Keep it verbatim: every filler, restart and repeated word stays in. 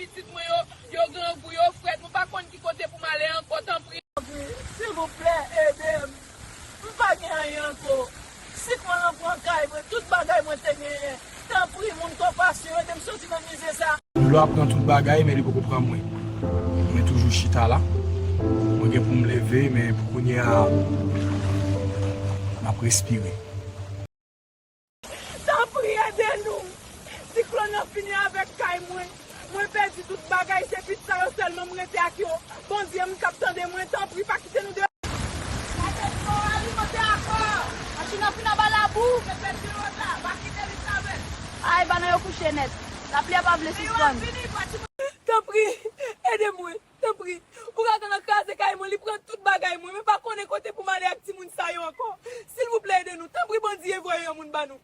Pitit mwen yo, yo grangou, yo frèt, mwen pa konn ki kote pou m ale ankò, tanpri. Silvouplè, ede m. M pa gen anyen ankò. Sik mwen lan pran kay mwen, tout bagay mwen te genyen. Tanpri, moun konpasyon, ede m soti nan mize sa. Dlo a pran tout bagay, men li poko pran mwen. Mwen toujou chita la. Mwen gen pou m leve, men pou kounye a, m ap respire. Tanpri, ede nou. Siklòn nan fini avèk kay mwen. Mwen pèdi tout bagay, se pitit sa yo sèlman m rete ak yo. Bondye m k ap tande mwen, tanpri, pa kite nou deyò. Gade dlo a, li monte akò. Machin nan fin anba labou, men pèdi lòt la, pa kite li travèse. Ay, bana yo kouche nèt. Lapli a pa vle sispann. Tanpri, ede mwen, tanpri. Ouragan nan kraze kay mwen, li pran tout bagay mwen. Mwen pa konnen kote pou m ale ak timoun sa yo ankò. Silvouplè, ede nou. Tanpri, Bondye, voye yon moun ba nou.